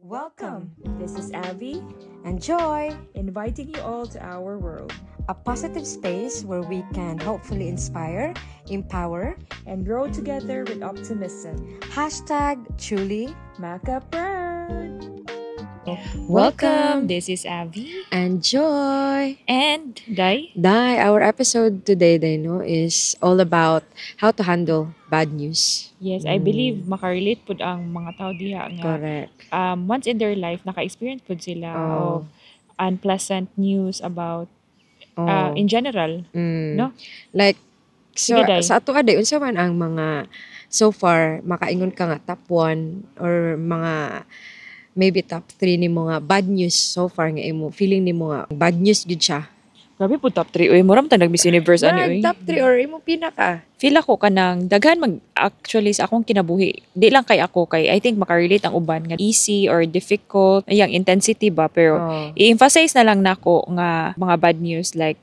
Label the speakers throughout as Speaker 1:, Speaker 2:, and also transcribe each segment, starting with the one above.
Speaker 1: Welcome.
Speaker 2: This is Abby
Speaker 1: and Joy,
Speaker 2: inviting you all to our world,
Speaker 1: a positive space where we can hopefully inspire, empower,
Speaker 2: and grow together with optimism.
Speaker 1: #truly
Speaker 2: Maka proud.
Speaker 1: Welcome.
Speaker 2: This is Abby
Speaker 1: and Joy.
Speaker 2: And Dai.
Speaker 1: Dai, our episode today, Dai, no, is all about how to handle bad news.
Speaker 2: Yes, I believe makarelate pud ang mga tao diha nga
Speaker 1: Correct.
Speaker 2: Once in their life naka-experience pud sila of unpleasant news about in general, no?
Speaker 1: Like, so,
Speaker 2: Sige, Day.
Speaker 1: Sa ato aday, unsa man ang mga, so far, makaingon ka nga top 1 or mga maybe top 3 ni mga bad news so far nga imo feeling nimo nga bad news gud siya?
Speaker 2: Grabe po top 3 uy, mura man ta nag Miss Universe ani
Speaker 1: Murag
Speaker 2: uy.
Speaker 1: Top 3 or imo pinaka.
Speaker 2: Feel ako kanang daghan mag actually sa akong kinabuhi. Di lang kay ako, kay I think makarelate ang uban nga easy or difficult yang intensity ba, pero i-emphasize na lang nako nga mga bad news, like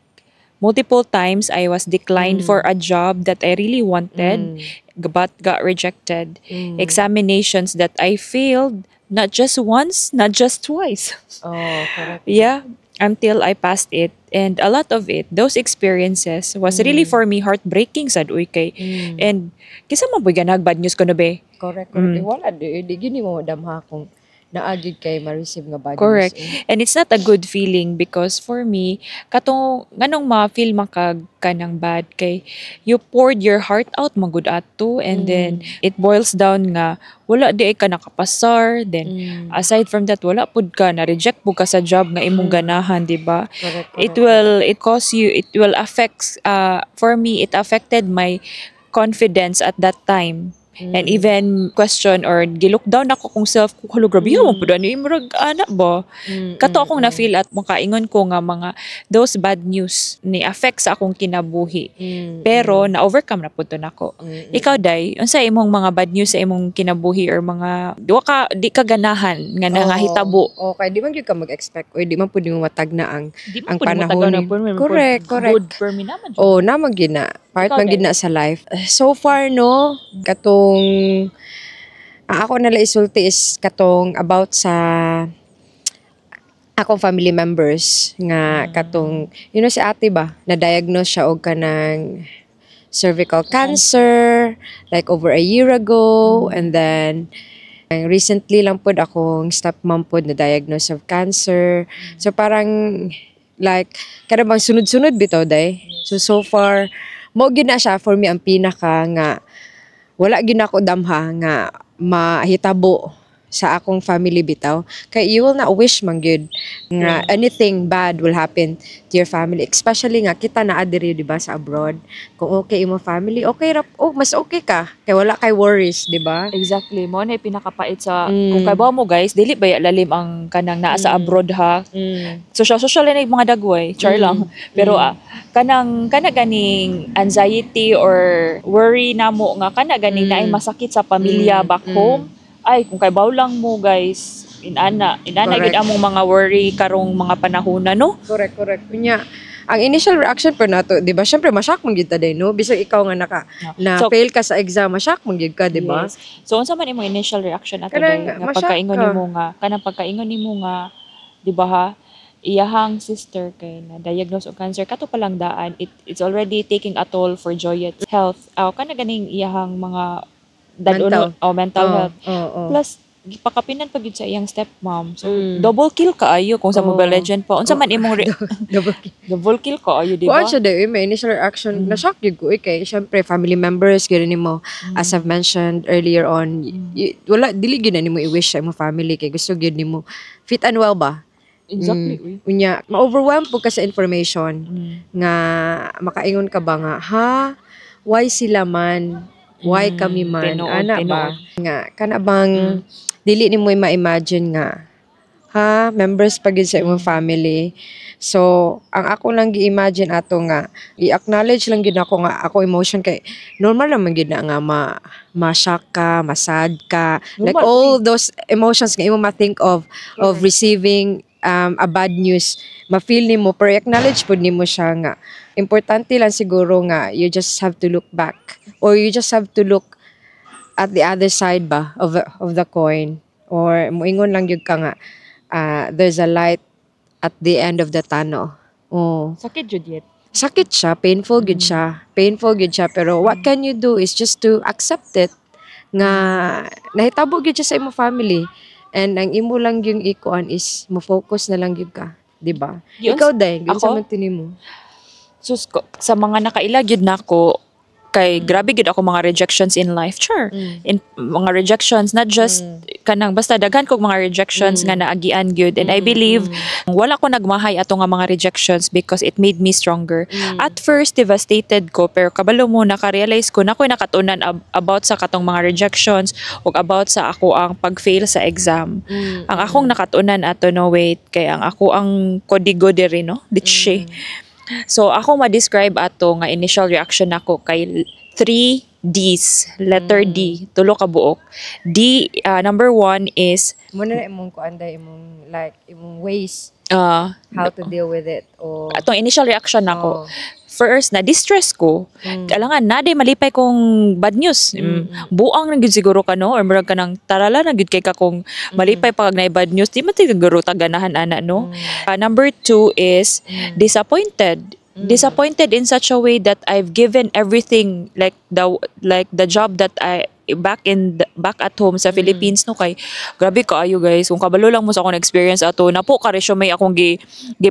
Speaker 2: multiple times I was declined for a job that I really wanted but got rejected. Examinations that I failed not just once, not just twice.
Speaker 1: Oh, correct.
Speaker 2: Yeah, until I passed it. And a lot of it, those experiences was really for me heartbreaking sad uy kay. And kinsa man boy ganag bad news ko no be?
Speaker 1: Correct. Eh, wala di gyud nimo madamha kung naa gyud kay ma-receive nga bad
Speaker 2: Correct.
Speaker 1: news, eh.
Speaker 2: And it's not a good feeling because for me, katong nganong ma-feel man kag kanang bad kay you poured your heart out man gud ato and then it boils down nga wala di ay ka nakapasar, then aside from that, wala pud ka na reject pud ka sa job nga imong ganahan, di ba?
Speaker 1: Correct,
Speaker 2: It
Speaker 1: correct.
Speaker 2: will it cause you it will affect, for me it affected my confidence at that time and even question or gilook down ako kung self ko, "Hala, grabe mm. Pud ani murag ana ba?" Kato akong na-feel at makaingon ko nga mga those bad news ni affect sa akong kinabuhi, pero na-overcome na pud to nako. Ikaw, Day, unsa imong mga bad news sa imong kinabuhi or mga duwa ka di ka ganahan nga nangahitabo?
Speaker 1: Okay, di man gyud ka mag-expect or di man pud nimo matagna ang
Speaker 2: Di man
Speaker 1: ang
Speaker 2: pud mo
Speaker 1: panahon
Speaker 2: tagaw na pud, man pud
Speaker 1: Correct.
Speaker 2: good for me naman.
Speaker 1: Oh, naman gyud na. Part
Speaker 2: Ikaw,
Speaker 1: man gyud
Speaker 2: Day?
Speaker 1: Na sa life. So far, no, katong ang ako nala isulti is katong about sa akong family members nga katong si ate ba, na-diagnose siya og kanang cervical cancer like over a year ago, and then recently lang pod akong stepmom pod na diagnose of cancer. So parang like kada bang sunod-sunod bitaw, day. So so far mo gyud na siya for me ang pinaka nga wala gyud ako damha nga mahitabo sa akong family bitaw. Kay you will not wish man gyud nga anything bad will happen to your family, especially nga kita naa diri, di ba, sa abroad. Kung okay imo family, okay ra, oh, mas okay ka kay wala kay worries, di ba?
Speaker 2: Exactly. Mo na pinakapait sa kung kabaw mo guys, dili ba lalim ang kanang naa sa abroad ha. Social social na yung mga dagway, char lang. Pero kanang kana ganing anxiety or worry namo nga kana ganing naay masakit sa pamilya back home. Ay, kung kaybaw lang mo guys, inana, inana gid among mga worry karong mga panahon na, no?
Speaker 1: Correct. Unya, ang initial reaction po nato, di ba? Syempre, ma-shock man gyud ta day, no? Bisag ikaw nga naka na
Speaker 2: So-
Speaker 1: fail ka sa exam, ma-shock man gyud ka, di ba?
Speaker 2: Yes. So unsa man imong initial reaction ato
Speaker 1: Kanang
Speaker 2: day nga
Speaker 1: ma-shock
Speaker 2: pagkaingon
Speaker 1: ka.
Speaker 2: Nimo nga kanang pagkaingon nimo nga, di ba ha, iyahang sister kay na diagnose og cancer kato pa lang daan, it's already taking a toll for Joyet's health, aw kana ganing iyahang mga dad
Speaker 1: Mental.
Speaker 2: Oh, mental health,
Speaker 1: Oo.
Speaker 2: Plus gipakapinan pa gyud sa iyang stepmom, so double kill kaayo kung sa Mobile Legend pa unsa man imong
Speaker 1: Double kill.
Speaker 2: Double kill kaayo, di ba?
Speaker 1: Kuan siya day, may initial reaction, na-shock gyud ko eh, kay syempre family members gyud nimo, as I've mentioned earlier on, wala dili gyud na nimo i-wish sa imong family kay gusto gyud nimo fit and well ba?
Speaker 2: Exactly uy.
Speaker 1: Unya, ma-overwhelm po ka sa information nga makaingon ka ba nga, "Ha, why sila man? Why kami man?"
Speaker 2: Tinuod,
Speaker 1: Ana ba?
Speaker 2: tinuod.
Speaker 1: Nga kana bang dili nimo ma-imagine nga, ha, members pa gyud sa imong family. So, ang ako lang gi-imagine ato nga i-acknowledge lang gyud ako nga ako emotion kay normal naman gyud na nga ma ma-shock ka, ma-sad ka, like
Speaker 2: Normal,
Speaker 1: all those emotions nga imo ma-think of receiving a bad news, ma-feel nimo, pero i-acknowledge pud nimo siya nga importante lang siguro nga you just have to look back or you just have to look at the other side ba of the coin. Or muingon lang gyud ka nga there's a light at the end of the tunnel. Oh.
Speaker 2: Sakit jud yet.
Speaker 1: Sakit siya, painful gyud siya. Painful gyud siya, pero what can you do is just to accept it nga nahitabo gyud siya sa imo family. And ang imo lang yung ikuan is mo-focus na lang gyud ka, di ba? Ikaw din,
Speaker 2: Ako?
Speaker 1: Unsa man tinimo?
Speaker 2: Sus ko, sa mga nakaila gyud nako kay grabe gyud ako mga rejections in life, char. In mga rejections, not just kanang basta daghan kog mga rejections nga naagian gyud, and I believe wala ko nagmahay ato nga mga rejections because it made me stronger. At first devastated ko, pero kabalo mo, naka-realize ko na ako'y nakatunan about sa katong mga rejections ug about sa ako ang pag-fail sa exam. Ang akong nakatunan ato, no, wait, kay ang ako ang kodigo diri, no, ditche. So ako ma-describe ato nga initial reaction nako kay 3 Ds, letter D, tulo ka buok. D, number one is
Speaker 1: Mao na imong kuan day, imong like imong ways how to deal with it o
Speaker 2: atong initial reaction nako.
Speaker 1: Oh.
Speaker 2: First, na distress ko. Alangan na day malipay kong bad news. Buang na gyud siguro ka, no, or murag ka nang tarala na gyud kay ka kung malipay pa kag naay bad news. Di man siguro ta ganahan ana, no. Number two is disappointed. Disappointed in such a way that I've given everything, like the job that I back at home sa Philippines, no, kay grabe kaayo, guys, kung kabalo lang mo sa akong experience ato, napo ka resume akong gi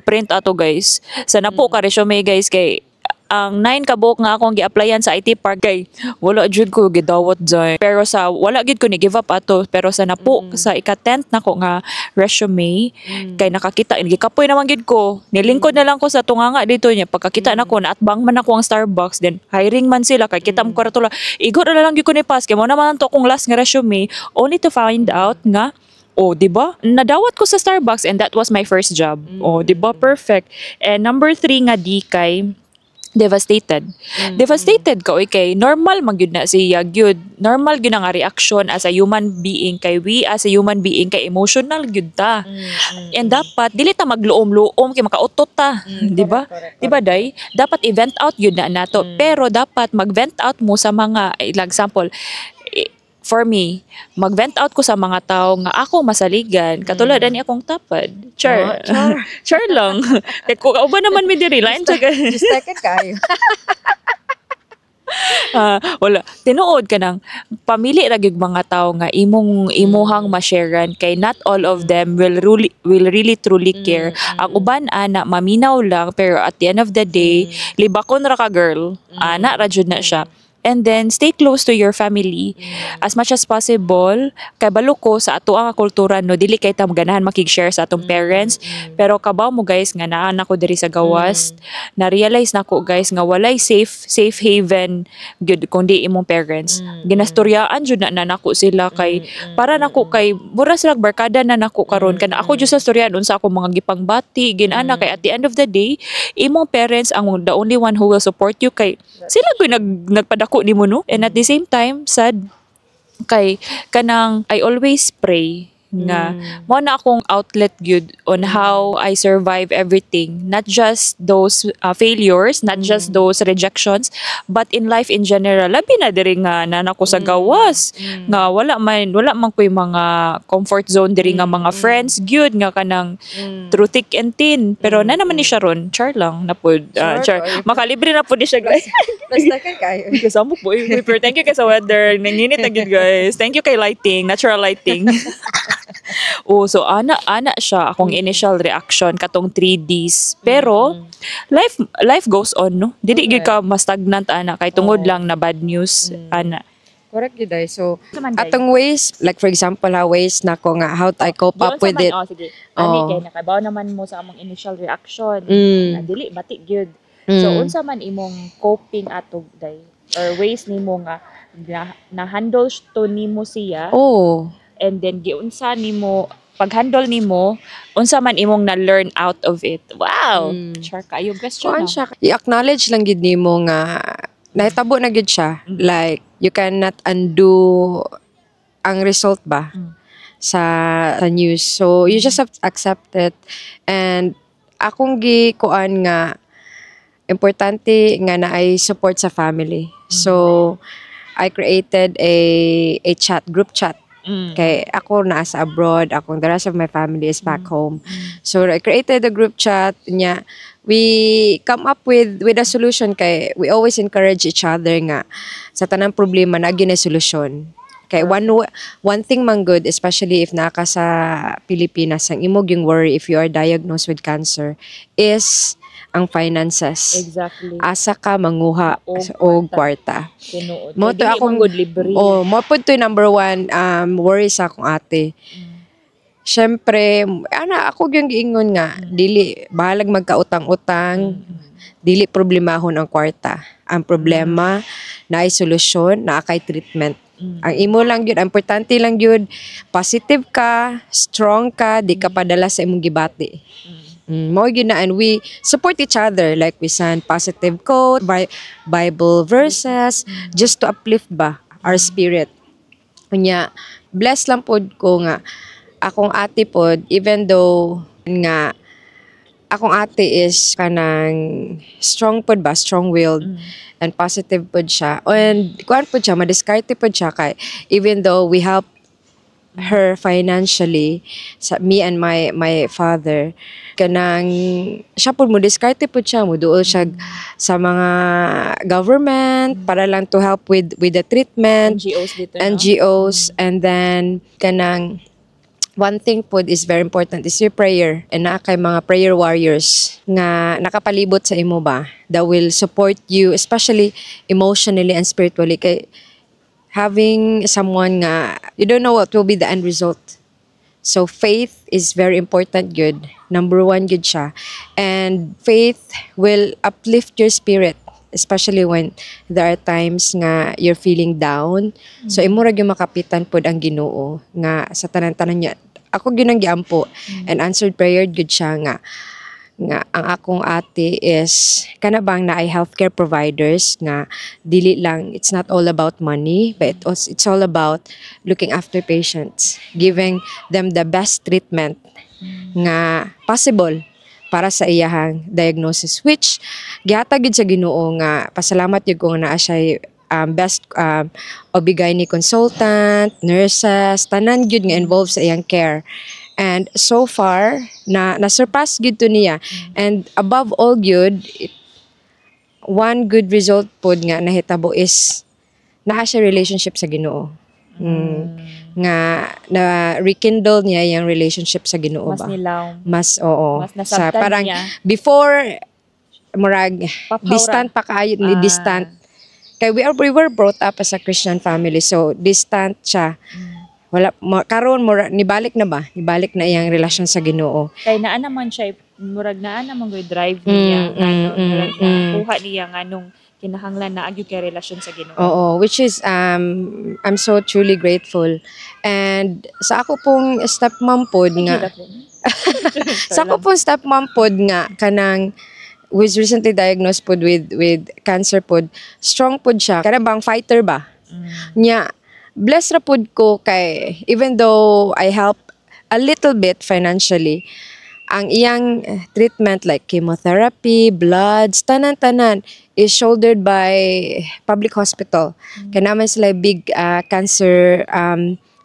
Speaker 2: print ato, guys. Sa napo ka resume, guys, kay ang 9 ka buok nga akong gi-applyan sa IT Park, kay wala jud ko gidawat jud. Pero sa wala gid ko ni give up ato, pero sa napo sa ika-10th nako nga resume kay nakakita, gikapoy naman gid ko, nilingkod na lang ko sa tunganga dito niya. Pagkakita nako naatbang man ako ang Starbucks, then hiring man sila kay kita mo karatula, igo na lang gyud ko ni pass kay mo naman to akong last nga resume, only to find out nga, oh, 'di ba? Nadawat ko sa Starbucks and that was my first job. Oh, 'di ba? Perfect. And number three nga D kay devastated. Devastated ka oy, kay normal man gyud na siya gyud. Normal gyud na nga reaction as a human being, kay we as a human being kay emotional gyud ta. And dapat dili ta magluom-luom kay makautot ta, di ba?
Speaker 1: Correct.
Speaker 2: Di ba, day? Dapat i-vent out gyud na nato. Pero dapat mag-vent out mo sa mga eh, like example, for me, mag-vent out ko sa mga tao nga ako masaligan. Katulad ani akong tapad. Char.
Speaker 1: Oh, char.
Speaker 2: Char lang. Kay kung kauban naman mi diri, lain sa
Speaker 1: Just second kayo.
Speaker 2: Ah, wala, tinuod ka nang pamili ra gyud mga tao nga imong imuhang ma-sharean kay not all of them will really truly care. Ang uban ana maminaw lang, pero at the end of the day libakon ra ka, girl. Ana ra jud na siya. And then stay close to your family as much as possible, kay balo ko sa ato ang kultura, no, dili kay ta ganahan makig-share sa atong parents, pero kabaw mo, guys, nga naa na ko diri sa gawas, na realize nako, guys, nga walay safe safe haven gyud kundi imong parents. Ginastoryaan jud na nako sila kay para nako kay mura sila barkada na nako karon, kana ako jud sa storyan unsa ako mga gipangbati ginana, kay at the end of the day imong parents ang the only one who will support you, kay sila gyud nagpadako nimo, no. And at the same time sad kay kanang I always pray nga mo na akong outlet gyud on how I survive everything, not just those failures, not just those rejections, but in life in general, labi na diri nga naa ko sa gawas nga wala man ko'y mga comfort zone diri nga mga friends gyud nga kanang through thick and thin, pero na naman ni siya ron, char lang na pud,
Speaker 1: Char,
Speaker 2: char.
Speaker 1: oy.
Speaker 2: Makalibre na pud ni siya, guys.
Speaker 1: Plus second kayo.
Speaker 2: Kasama po eh. Pero thank you kay sa weather. Nanginit na gyud, guys. Thank you kay lighting, natural lighting. Oh, so ana ana siya akong initial reaction katong 3Ds. Pero life life goes on, no. Dili gyud ka ma-stagnant ana kay tungod lang na bad news ana.
Speaker 1: Correct gyud ay. So, atong ways, like for example, ha, ways nako nga how I cope up with it.
Speaker 2: Oh, sige. Ani
Speaker 1: Oh.
Speaker 2: kay nakabaw naman mo sa among initial reaction. Na dili bati gyud. So unsa man imong coping ato, day, or ways nimo nga na handle to nimo siya and then giunsa nimo pag-handle nimo, unsa man imong na-learn out of it? Wow. Char kayo question.
Speaker 1: Kuan
Speaker 2: Ah.
Speaker 1: siya. I-acknowledge lang gid nimo nga nahitabo na gid siya. Like you cannot undo ang result ba sa news. So you just have to accept it. And akong gi kuan nga importante nga naay support sa family. So I created a chat group chat. Kay ako nasa abroad, akong the rest of my family is back home. So I created a group chat niya. We come up with a solution kay we always encourage each other nga sa tanang problema naa gyud solusyon. Kay one thing man good, especially if naa ka sa Pilipinas, ang imo gyung worry if you are diagnosed with cancer is ang finances. Asa ka manguha
Speaker 2: Og
Speaker 1: og kwarta.
Speaker 2: Tinuod.
Speaker 1: Mo to
Speaker 2: Dili
Speaker 1: akong
Speaker 2: man gud libre.
Speaker 1: Oh, mao pud to number one worry sa akong ate. Syempre, ana ako yung giingon nga dili bahalag magkautang-utang, dili problemahon ang kwarta. Ang problema naay solusyon, naa kay treatment. Ang imo lang gyud, ang importante lang gyud, positive ka, strong ka, di ka padala sa imong gibati. Mao gyud na, and we support each other, like we send positive quote, Bible verses just to uplift ba our spirit. Unya, bless lang pod ko nga akong ate pod, even though nga akong ate is kanang strong pod ba, strong-willed and positive pod siya. And kuan pod siya, madiskarte pod siya kay even though we help her financially sa me and my father, kanang siya pod mo diskarte pod siya, mo duol siya sa mga government para lang to help with the treatment.
Speaker 2: NGOs dito, no?
Speaker 1: NGOs. And then kanang one thing pod is very important is your prayer, and naa kay mga prayer warriors nga nakapalibot sa imo ba that will support you, especially emotionally and spiritually, kay having someone nga you don't know what will be the end result. So faith is very important gud. Number one gud siya. And faith will uplift your spirit, especially when there are times nga you're feeling down. So imo ra gyud makapitan pod ang Ginoo nga sa tanan-tanan niya. Ako gyud ang giampo and answered prayer gud siya nga ang akong ate is kana bang naay healthcare providers nga dili lang, it's not all about money, but it's all about looking after patients, giving them the best treatment nga possible para sa iyahang diagnosis, which gihatag gid sa Ginoo nga pasalamat gyud ko nga naa siya best OB-GYN consultant, nurses, tanan gyud nga involved sa iyang care. And so far na na-surpass gyud to niya. And above all gyud, one good result pod nga nahitabo is naa siya relationship sa Ginoo. Nga na rekindle niya yung relationship sa Ginoo
Speaker 2: Mas
Speaker 1: ba.
Speaker 2: Nilaw.
Speaker 1: Mas, oo.
Speaker 2: Mas
Speaker 1: Sa
Speaker 2: nasabtan
Speaker 1: parang
Speaker 2: niya.
Speaker 1: Before murag
Speaker 2: Papawra.
Speaker 1: Distant pa kaayo ni distant. Kay we were brought up as a Christian family, so distant siya. Wala mo karon mura nibalik na ba? Nibalik na iyang relasyon sa Ginoo.
Speaker 2: Kay naa naman siya, murag naa naman ko'y drive niya nga no, murag nakuha niya nga nung kinahanglan na gyud kay relasyon sa Ginoo.
Speaker 1: Oo, which is I'm so truly grateful. And sa ako pong stepmom pod nga
Speaker 2: Hilak din.
Speaker 1: Sa ako pong stepmom pod nga kanang was recently diagnosed pod with cancer pod, strong pod siya. Kana bang fighter ba? Nya, blessed ra pod ko kay even though I help a little bit financially, ang iyang treatment like chemotherapy, bloods, tanan-tanan is shouldered by public hospital. Kaya naman sila big cancer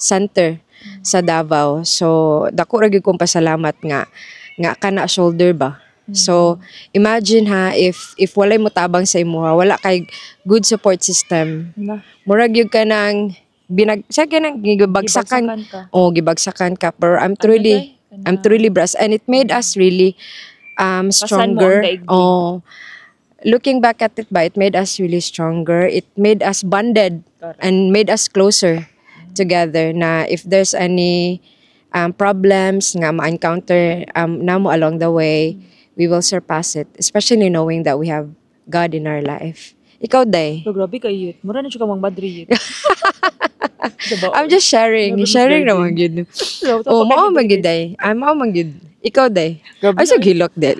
Speaker 1: center sa Davao. So, dako ra gyud kong pasalamat nga kana shoulder ba. So, imagine ha, if walay motabang sa imuha, wala kay good support system.
Speaker 2: Na.
Speaker 1: Murag gyud ka nang binag sa kanang gibagsakan.
Speaker 2: Gibagsakan ka.
Speaker 1: Oh, gibagsakan ka, pero I'm
Speaker 2: Ano,
Speaker 1: truly
Speaker 2: day? Kana-
Speaker 1: I'm truly blessed and it made us really
Speaker 2: Pasan mo ang
Speaker 1: stronger.
Speaker 2: daigdig.
Speaker 1: Oh. Looking back at it ba, it made us really stronger. It made us bonded and made us closer together na if there's any problems nga ma-encounter namo along the way, we will surpass it, especially knowing that we have God in our life. Ikaw, Day.
Speaker 2: So, grabe kay yut. Mura na siya ka mang madri yut. Diba?
Speaker 1: I'm just sharing.
Speaker 2: Grabe,
Speaker 1: Sharing
Speaker 2: Miss
Speaker 1: naman gyud. Oh, mao man gyud, Day. Ah, mao man gyud. Ikaw, Day.
Speaker 2: Grabe
Speaker 1: Ay, sa hilak, Day.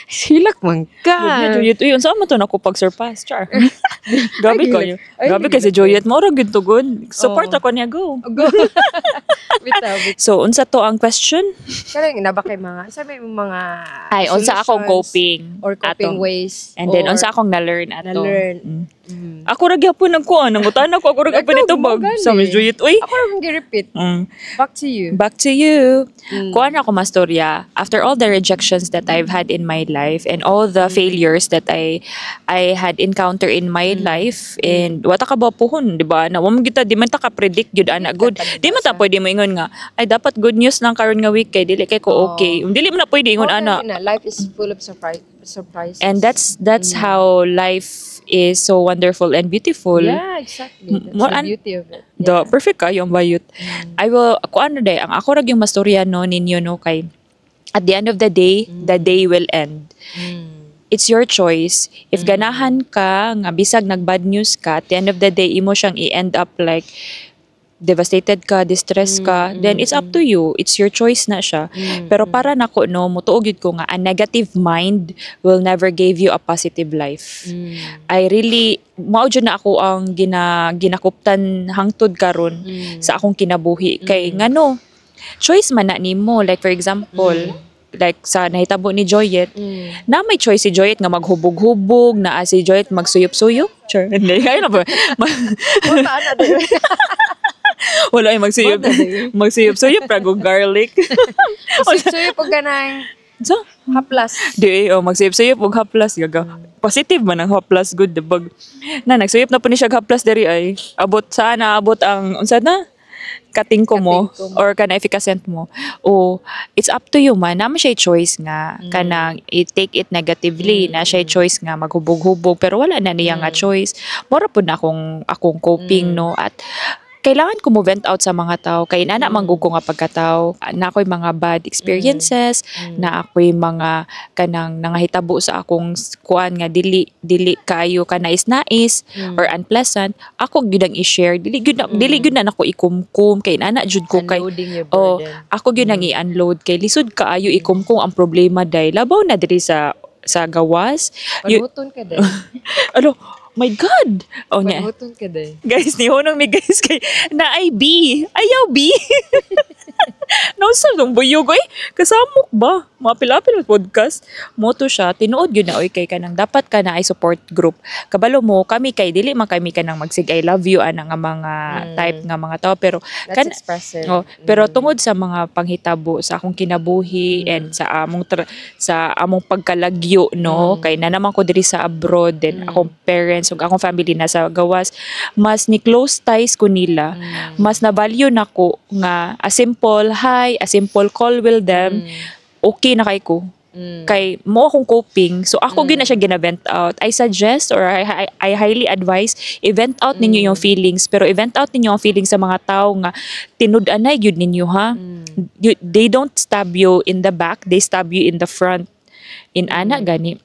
Speaker 1: Hilak man ka.
Speaker 2: Grabe, Joyet. Uy, unsa man to nako pag-surpass, char. Grabe
Speaker 1: Ay,
Speaker 2: kayo.
Speaker 1: ay,
Speaker 2: Grabe kay si Joyet. Mao ra gyud to good. Support
Speaker 1: Oo.
Speaker 2: ako niya, go.
Speaker 1: Go. Bitaw, bitaw.
Speaker 2: So, unsa to ang question?
Speaker 1: Kanang na ba kay mga, sabi mo mga
Speaker 2: Ay, unsa akong
Speaker 1: solutions
Speaker 2: coping
Speaker 1: or coping
Speaker 2: atong
Speaker 1: ways
Speaker 2: And then
Speaker 1: or
Speaker 2: unsa akong na-learn ato.
Speaker 1: Na-learn.
Speaker 2: Ako ra gyapon nagkuan, nangutana ko, ako ra gyapon
Speaker 1: Ikaw,
Speaker 2: nitubag.
Speaker 1: mo gani.
Speaker 2: Sa Miss Juliet, uy.
Speaker 1: Ako ra mong gi-repeat. Back to you.
Speaker 2: Back to you. Kuan ako mastorya. After all the rejections that I've had in my life and all the failures that I had encountered in my life and wata ka ba puhon, di ba? Na wa man kita di man ta ka predict gyud ana good. Di man ta pwede mo ingon nga ay dapat good news lang karon nga week kay dili kay ko okay. Dili man na pwede ingon
Speaker 1: Oh,
Speaker 2: ana.
Speaker 1: na. Life is full of surprises.
Speaker 2: And that's how life is so wonderful and beautiful.
Speaker 1: Yeah, exactly. That's
Speaker 2: More
Speaker 1: the beauty of it.
Speaker 2: The perfect kayo ang bayot. I will kuan day ang ako ra yung mastorya no ninyo no kay at the end of the day will end. It's your choice. If ganahan ka nga bisag nag bad news ka, at the end of the day imo siyang i-end up like devastated ka, distressed ka, then it's up to you. It's your choice na siya. Pero para nako no, mutuo gyud ko nga a negative mind will never give you a positive life. I really mao jud na ako ang ginakuptan hangtod karon sa akong kinabuhi kay ngano choice man na nimo. Like for example, like sa nahitabo ni Joyet, na may choice si Joyet nga maghubog-hubog na si Joyet magsuyop-suyop. Sure, hindi ay na ba?
Speaker 1: Wala na din.
Speaker 2: Wala ay magsuyop.
Speaker 1: Wala din.
Speaker 2: Magsuyop-suyop ra go garlic.
Speaker 1: Suyop pag kanang
Speaker 2: so
Speaker 1: haplas.
Speaker 2: Di, oh, magsuyop-suyop og haplas gaga. Positive man ang haplas good bag. Na nagsuyop na po ni siya og haplas diri ay abot sa na abot ang unsa na katingko mo
Speaker 1: Katingko mo.
Speaker 2: Or kana efficacent mo. O it's up to you man. Naa siya choice nga kanang i-take it negatively, na siya choice nga maghubog-hubog pero wala na niya nga choice. Mora pud na akong coping no at kailangan ko mo vent out sa mga tao kay nana man gud ko nga pagkatao na ako'y mga bad experiences, na ako'y mga kanang nangahitabo sa akong kuan nga dili dili kaayo kanais-nais or unpleasant. Ako gyud ang i-share, dili gyud na nako ikumkum kay nana jud ko kay
Speaker 1: Unloading your
Speaker 2: Oh,
Speaker 1: burden.
Speaker 2: Ako gyud ang i-unload kay lisod kaayo ikumkum ang problema day labaw na diri sa gawas.
Speaker 1: Panuton ka din.
Speaker 2: Ano, my God, oh nya.
Speaker 1: Panuton ka din.
Speaker 2: Guys, ni hunong mi guys kay na ay B. Ayaw B. No sa nung buyog oy. Kasamok ba? Mapil-apil mo podcast. Moto siya tinuod gyud na oy kay kanang dapat ka na ay support group. Kabalo mo kami kay dili man kami kanang magsig "I love you" ana nga mga type nga mga tao pero
Speaker 1: That's expressive.
Speaker 2: Oh, pero tungod sa mga panghitabo sa akong kinabuhi and sa among pagkalagyo no kay na naman ko diri sa abroad then akong parents ug akong family nasa gawas, mas ni close ties ko nila, mas na value nako nga a simple hi, a simple call with them, okay na kay ko kay mo akong coping. So ako gyud na siya gina-vent out. I suggest or I highly advise, i-vent out ninyo yung feelings, pero i-vent out ninyo ang feelings sa mga tao nga tinud-anay gyud ninyo ha. They don't stab you in the back, they stab you in the front in ana gani.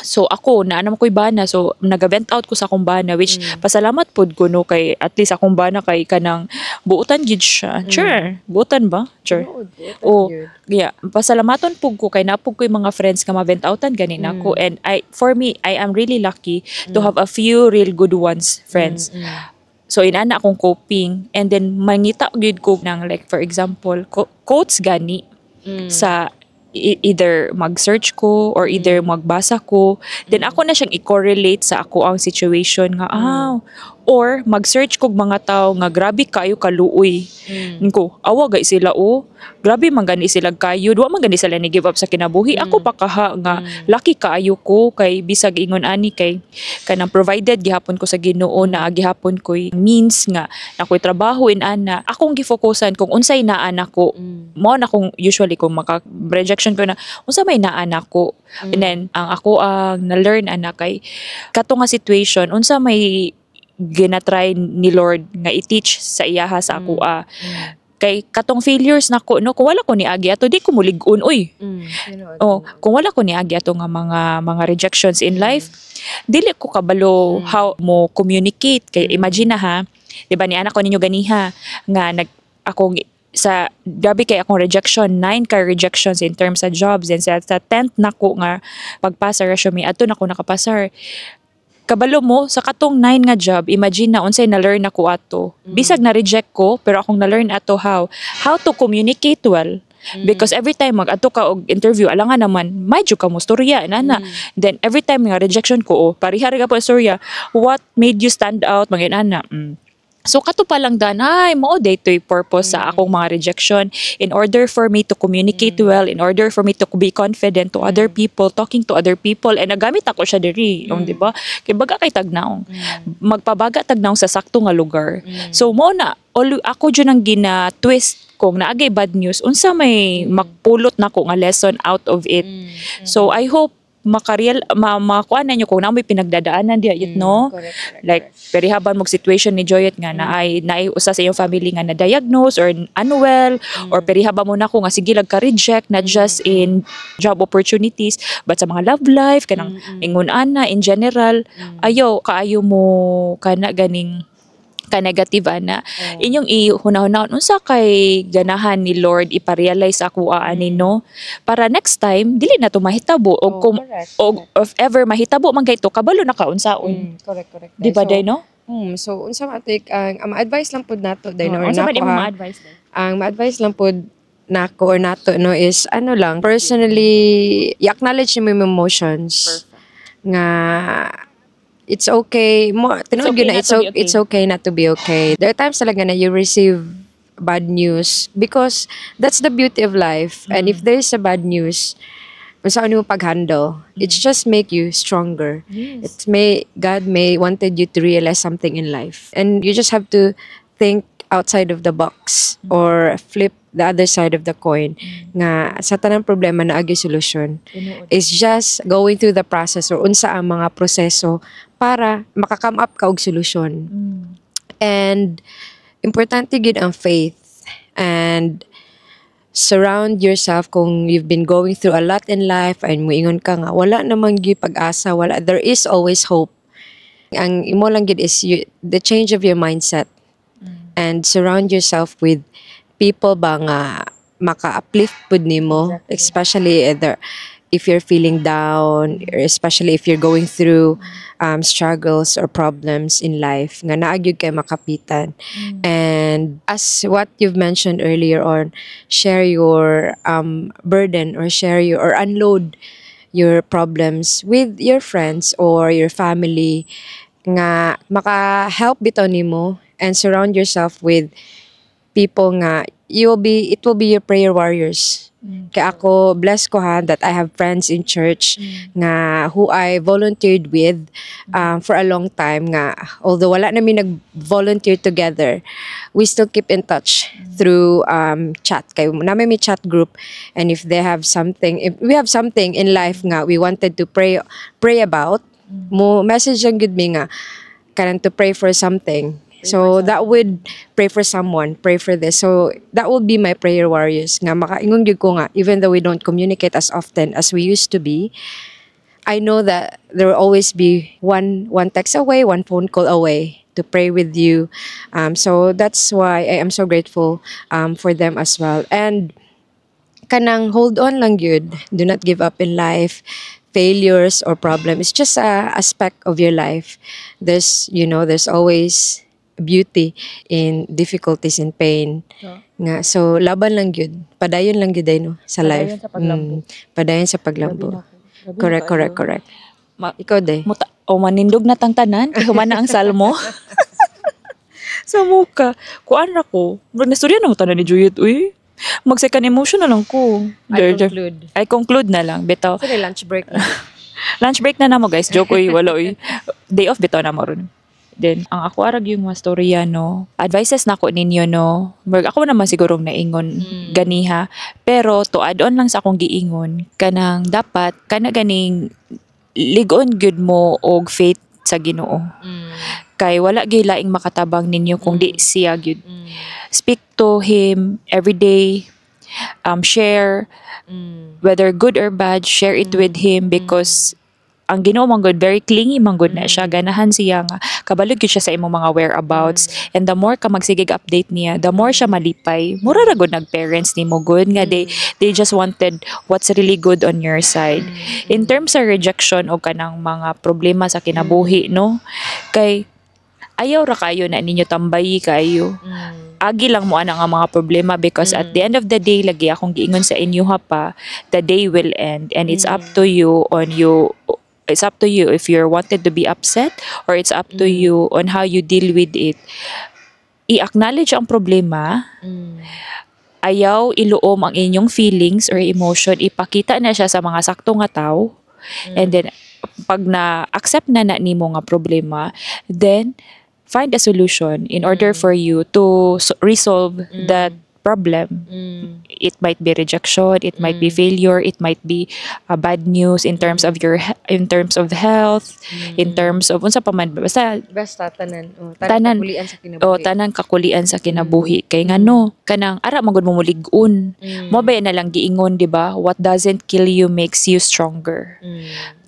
Speaker 2: So ako, naa naman ko'y bana. So naga-vent out ko sa akong bana which pasalamat pod ko no kay at least akong bana kay kanang buutan gid siya. Sure. Buutan ba? Sure.
Speaker 1: Tinuod, buotan
Speaker 2: Oh,
Speaker 1: gyud.
Speaker 2: yeah, pasalamaton pug ko kay napug ko yung mga friends nga ma-vent outan gani nako and I for me, I am really lucky to have a few real good ones friends. So inana akong coping and then mangita gyud ko ng like for example quotes gani sa either mag-search ko or either magbasa ko, then ako na siyang i-correlate sa ako ang situation nga ah, or mag-search kog mga tao nga grabe kayo kaluoy ko awa gay sila oh, grabe man gani sila kayo, wa man gani sila ni give up sa kinabuhi. Ako pa kaha nga lucky kaayo ko kay bisag ingon ani kay kanang provided gihapon ko sa Ginoo na gihapon ko'y means nga ako'y trabaho in ana akong gifokusan kung unsay naa nako. Mo na kung usually kung maka rejection ko na unsa may naa nako and then ang ako ang na-learn ana kay kato nga situation, unsa may ginatry ni Lord nga i-teach sa iyaha sa ako ah. Kay katong failures nako no, kung wala ko ni agi ato di ko mulig-on oy.
Speaker 1: Tinuod,
Speaker 2: Oh,
Speaker 1: tinuod.
Speaker 2: Kung wala ko ni agi ato nga mga rejections in life, dili ko kabalo how mo communicate kay imagine na ha, di ba ni anak ko ninyo ganiha nga nag akong sa grabe kay akong rejection, nine ka rejections in terms sa jobs and sa 10th nako nga pagpasa resume ato nako nakapasar. Kabalo mo sa katong nine nga job, imagine na unsay na learn nako ato. Bisag na reject ko pero akong na learn ato how to communicate well. Because every time mag-adto ka og interview, alangan naman, medyo ka mo storya, nana. Then every time nga rejection ko, oh, pareha ra po storya. What made you stand out, mga ana. So kato pa lang dan, ay, mao daytoy purpose sa akong mga rejection in order for me to communicate well, in order for me to be confident to other people, talking to other people, and nagamit ako siya diri, yung di ba? Kay baga kay tagnaong. Magpabaga tagnaong sa sakto nga lugar. So mo na all, ako jud ang gina-twist kung naagay bad news, unsa may makpulot nako nga lesson out of it. So I hope makareal ma makuha na nyo kung naa may pinagdadaanan diya yun, no?
Speaker 1: Correct,
Speaker 2: Like perihaban mo situation ni Joyet nga naay usa sa iyong family nga na-diagnose or unwell, or perihaban mo nako nga sige lang ka reject, not just in job opportunities but sa mga love life, kanang ingon ana in general. Ayo kaayo mo kana ganing ka negative ana, inyong ihuna-hunaon unsa kay ganahan ni Lord ipa-realize ako ani, no, para next time dili na to mahitabo og
Speaker 1: Oh,
Speaker 2: kung
Speaker 1: correct,
Speaker 2: og if ever mahitabo man kay to, kabalo na ka unsaon.
Speaker 1: Correct.
Speaker 2: Di ba
Speaker 1: So,
Speaker 2: day, no?
Speaker 1: So unsa man ate ang ma-advise lang pud nato day, no, or
Speaker 2: Unsa man
Speaker 1: nako,
Speaker 2: imong
Speaker 1: ha?
Speaker 2: Ma-advise day?
Speaker 1: Ang ma-advise lang pud nako or nato, no, is ano lang, personally, i-acknowledge nimo yung emotions nga it's okay mo tinuod
Speaker 2: Okay
Speaker 1: gyud na
Speaker 2: not
Speaker 1: it's
Speaker 2: to be okay.
Speaker 1: It's okay not to be okay. There are times talaga na you receive bad news because that's the beauty of life, and if there is a bad news, unsa mo pag-handle, it's just make you stronger. It may God may wanted you to realize something in life, and you just have to think outside of the box or flip the other side of the coin nga sa tanang problema naa gyud solusyon. It's just going through the process or unsa ang mga proseso para maka-come up ka og solusyon. And importante gid ang faith, and surround yourself. Kung you've been going through a lot in life and muingon ka nga wala namang gyud pag-asa, wala, there is always hope. Ang imo lang gid is you, the change of your mindset, and surround yourself with people ba nga maka-uplift pud nimo, especially either if you're feeling down or especially if you're going through struggles or problems in life, nga naa gyud kay makapitan. And as what you've mentioned earlier on, share your burden or share your or unload your problems with your friends or your family nga maka-help bitaw nimo, and surround yourself with people nga you will be it will be your prayer warriors. Kaya ako, blessed ko ha, that I have friends in church nga who I volunteered with for a long time nga although wala na mi nag-volunteer together, we still keep in touch through chat. Kay naa may chat group, and if they have something, if we have something in life nga we wanted to pray about, mo message lang gud mi nga kanang to pray for something. So that would pray for someone, pray for this. So that will be my prayer warriors nga makaingon gyud ko nga even though we don't communicate as often as we used to be, I know that there will always be one text away, one phone call away to pray with you. So that's why I am so grateful for them as well. And kanang hold on lang gyud. Do not give up in life. Failures or problem, it's just a aspect of your life. There's always beauty in difficulties and pain. Nga, so laban lang gyud. Padayon lang gyud ay, no, sa life.
Speaker 2: Padayon sa paglambo.
Speaker 1: Padayon sa paglambo.
Speaker 2: Grabe na
Speaker 1: Correct,
Speaker 2: kaayo.
Speaker 1: Correct. Ikaw day.
Speaker 2: Muta, o manindog na tang tanan kay human na ang salmo. Sa muka. Kuan ra ko. Murag nastorya na mo tanan ni Juliet, uy. Mag second emotion na lang ko.
Speaker 1: I conclude.
Speaker 2: I conclude na lang. Bitaw.
Speaker 1: Sige, lunch break na.
Speaker 2: Lunch break na namo, guys. Joke uy, wala uy. Day off bitaw na mo ron. Then, ang ako arag yung mga storya, no. Advices nako ninyo, no. Murag ako naman sigurong naingon ganiha. Pero to add on lang sa akong giingon, kanang dapat kana ganing ligon gyud mo og faith sa Ginoo. Kay wala gyud laing makatabang ninyo kung di siya gyud. Speak to him every day. Share whether good or bad, share it with him because ang Ginoo man gud, very clingy man gud na siya. Ganahan siya nga kabalo gyud siya sa imong mga whereabouts, and the more ka magsigig update niya, the more siya malipay. Mura ra gud nag parents nimo gud nga they just wanted what's really good on your side. In terms sa rejection o kanang mga problema sa kinabuhi, no, kay Ayaw ra kayo na ninyo, tambayi kayo. Agi lang mo ana nga mga problema because at the end of the day, lagi akong giingon sa inyo ha pa, the day will end and it's up to you if you're wanted to be upset or it's up to you on how you deal with it. I-acknowledge ang problema, ayaw iluom ang inyong feelings or emotion, ipakita na siya sa mga sakto nga tao. And then pag na accept na na nimo nga problema, then find a solution in order for you to resolve that problem. It might be rejection, it might be failure, it might be bad news in terms of health, in terms of unsa pa man, basta.
Speaker 1: Basta tanan. Oh,
Speaker 2: Tanan.
Speaker 1: tanan kakulian sa kinabuhi.
Speaker 2: O tanan kakulian sa kinabuhi kay ngano kanang ara man gud mo mulig-on. Mo ba na lang giingon, di ba? What doesn't kill you makes you stronger.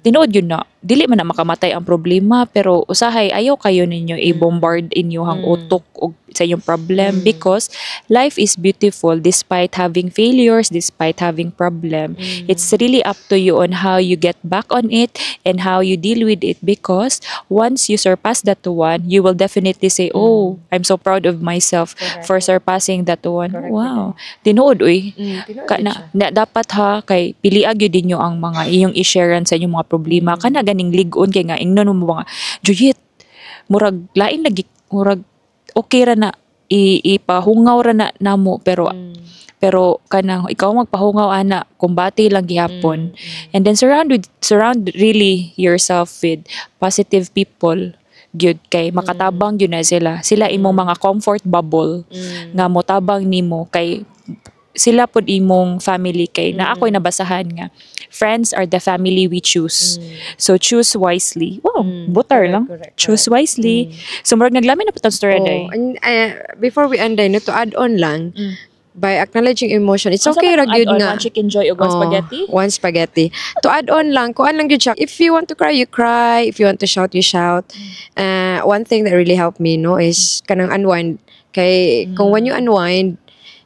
Speaker 2: Tinuod yun na dili man na makamatay ang problema, pero usahay ayaw kayo ninyo i-bombard inyong utok og sa inyong problem because life is beautiful despite having failures, despite having problem. It's really up to you on how you get back on it and how you deal with it because once you surpass that one, you will definitely say, "Oh, I'm so proud of myself for surpassing that one." Wow, tinuod uy.
Speaker 1: Tinuod
Speaker 2: Ka,
Speaker 1: yun
Speaker 2: na,
Speaker 1: siya.
Speaker 2: Na, dapat ha kay piliag gyud ninyo ang mga iyong i-share sa inyong mga problema kana ganing lig-on kay nga ingnon mo mga Juyit, murag lain lagi, murag okay ra na ipahungaw ra na namo, pero pero kanang ikaw magpahungaw ana, kumbati lang gihapon. And then surround really yourself with positive people gyud kay makatabang gyud na sila. Sila imong mga comfort bubble nga motabang nimo kay sila pod imong family kay na ako'y nabasahan nga friends are the family we choose. So choose wisely. Wow, butar lang. Choose wisely. So murag naglami na po tong story
Speaker 1: Oh,
Speaker 2: day.
Speaker 1: And, before we end, no, to add on lang, by acknowledging emotion, it's
Speaker 2: Unsa
Speaker 1: okay
Speaker 2: man
Speaker 1: ra
Speaker 2: ang
Speaker 1: gyud
Speaker 2: add-on?
Speaker 1: nga.
Speaker 2: One chicken joy ug one
Speaker 1: Oh,
Speaker 2: spaghetti?
Speaker 1: One spaghetti. To add on lang, kuan lang gyud siya. If you want to cry, you cry. If you want to shout, you shout. One thing that really helped me, no, is kanang unwind. Kay kung when you unwind,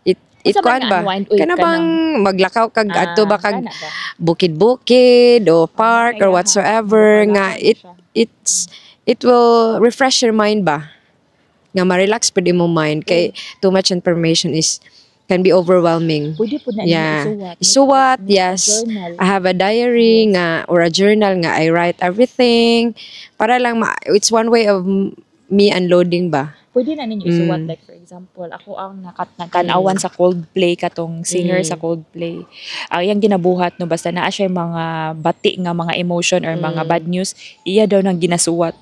Speaker 1: it
Speaker 2: Unsa man
Speaker 1: kuan
Speaker 2: nga
Speaker 1: ba?
Speaker 2: Unwind? Uy,
Speaker 1: Kana bang maglakaw kag adto ba kag
Speaker 2: kana ba?
Speaker 1: Bukid-bukid o park or
Speaker 2: kailangan.
Speaker 1: Whatsoever nga
Speaker 2: Kailangan
Speaker 1: it
Speaker 2: siya.
Speaker 1: It will refresh your mind ba nga ma-relax pud imong mind kay too much information is can be overwhelming.
Speaker 2: Pwede po na isuwat.
Speaker 1: Isuwat, yes.
Speaker 2: Journal.
Speaker 1: I have a diary nga or a journal nga I write everything para lang it's one way of me unloading ba.
Speaker 2: Pwede na ninyo isuwat, like for example, ako ang natanawan sa Coldplay, katong singer sa Coldplay, ang iyang ginabuhat no, basta naa siya mga bati nga mga emotion or mga bad news, iya daw nang ginasuwat.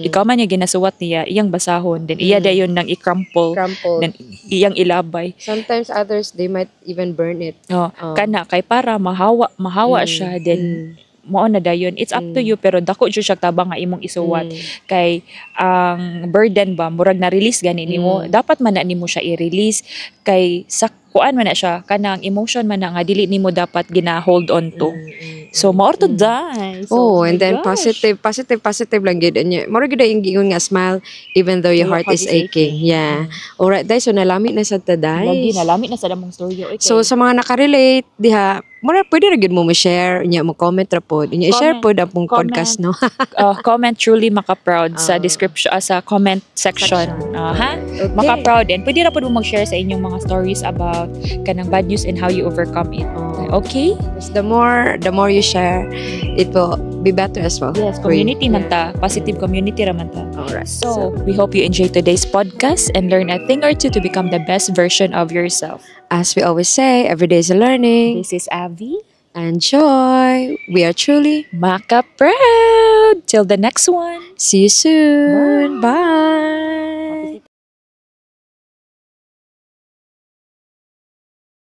Speaker 2: Ikaw man niya ginasuwat niya, iyang basahon, then iya dayon nang i-crumple,
Speaker 1: Crumple.
Speaker 2: Then iyang ilabay.
Speaker 1: Sometimes others, they might even burn it.
Speaker 2: Oh,
Speaker 1: Oh.
Speaker 2: kana kay para mahawa mahawa siya, then mao na dayon. It's up to you, pero dako jud siya tabang nga imong isuwat kay ang burden ba, murag na release gani nimo. Dapat man na nimo siya i-release kay sa kuan man na siya, kanang emotion man na nga dili nimo dapat gina hold on to. So mao to die. So,
Speaker 1: Oh,
Speaker 2: my
Speaker 1: and then
Speaker 2: gosh.
Speaker 1: Positive, positive, positive lang gyud niya. Mura gyud ang giingon nga smile even though your
Speaker 2: Your
Speaker 1: heart is aching. Yeah. Alright, day, so nalami na sa ta, day.
Speaker 2: Lagi nalami na sa among story oy, kay
Speaker 1: So sa mga nakarelate diha, mura pwede ra gyud mo mo-share, unya mo comment ra pod. Unya i-share
Speaker 2: Comment.
Speaker 1: pod ang pong
Speaker 2: Comment.
Speaker 1: Podcast, no.
Speaker 2: Comment "Truly Maka-Proud" sa description, sa comment section.
Speaker 1: Section.
Speaker 2: Ha?
Speaker 1: Okay.
Speaker 2: Maka-proud, and pwede ra pod mo mag-share sa inyong mga stories about kanang bad news and how you overcome it.
Speaker 1: Oh.
Speaker 2: Okay?
Speaker 1: The more you share, it will be better as well
Speaker 2: Yes,
Speaker 1: for you.
Speaker 2: Community man ta, positive community ra man ta.
Speaker 1: Alright.
Speaker 2: So, we hope you enjoyed today's podcast and learn a thing or two to become the best version of yourself.
Speaker 1: As we always say, every day is a learning.
Speaker 2: This is Avi.
Speaker 1: And Joy. We are truly
Speaker 2: Maka Proud. Till the next one.
Speaker 1: See you soon. Bye.